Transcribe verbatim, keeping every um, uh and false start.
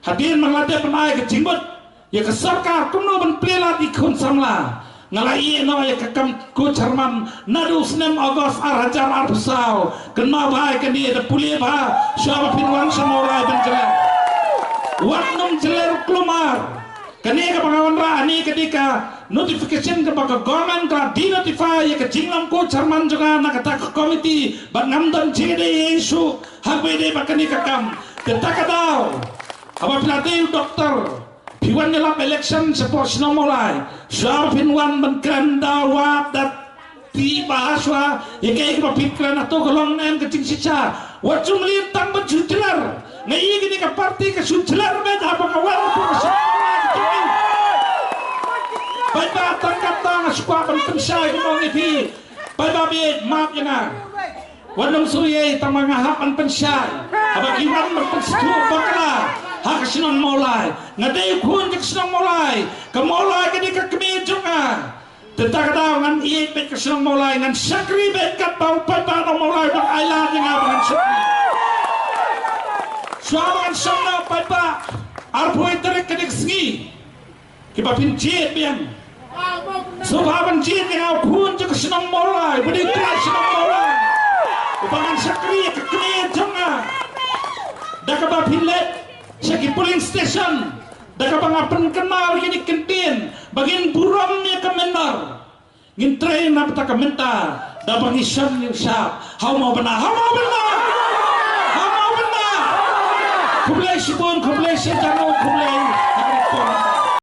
Hadien ba nga la dep ban ai ka jingmut ïa ka sorkar kumno ban plie lad ïa ki khun samla, nga la ïeh noh ïa ka kam ko chairman naduh u snem August ar hajar arphew saw. Kynmaw bha ïa kane, da pule bha shuwa ba phin wan sha Mawlai ban jyllep. Wat nym jyllep kulmar. Kane kaba nga wanrah hangne ka dei ka notification kaba ka government ka la denotify ïa ka jinglong ko chairman jong nga na kata ka committee, bad ngam don jingïadei ei ei shuh ha kaba ïadei bad kane ka kam. Te ta ka daw, haba phi la dei u doktor, phi wan ïalap election shapoh shnong Mawlai, shuwa ba phin wan ban kren, da wad da tih bha shuwa ïa kaei kaba phi kren. Hato ka long ne em ka jingshisha? Wat shu mlien tang ban shu jler. Nga ïohi kane ka party ka shu jler beit haba ka wan hapoh ka shnong Mawlai ka jong ngi. Paidbah, tang katta nga shu kwah ban pynshai kumno ïa phi. Paidbah, bad map ïa nga. Wat nym suiei, tang ba nga hap ban pynshai. Haba ki wan ban pynsngewthuh bakla ha ka shnong Mawlai, nga dei u khun jong ka shnong Mawlai. Ka Mawlai ka dei ka kmie jong nga. Te ta ka daw ngan ïeit beit ka shnong Mawlai, ngan shakri beit katba u paidbah nong Mawlai u dang ailad ïa nga ba ngan shakri. Shuwa ba ngan shong noh, paidbah, arphew wei tarik ka dei ka sngi kaba phin jied biang. Sngewbha ban jied ïa nga, u khun jong ka shnong Mawlai, ba dei u trai shnong Mawlai, uba ngan shakri ïa ka kmie jong nga da kaba phin leit sha ki polling station, da kaba nga pynkynmaw ïa kine ki kyntien ba ngin burom ïa ka mynder. Ngin trei na bynta ka mynta, da ba ngi shon ngin shap. Ha u mawbynnah, ha u mawbynnah, ha u mawbynnah. Khublei shibun, khublei shihajar nguh, khublei.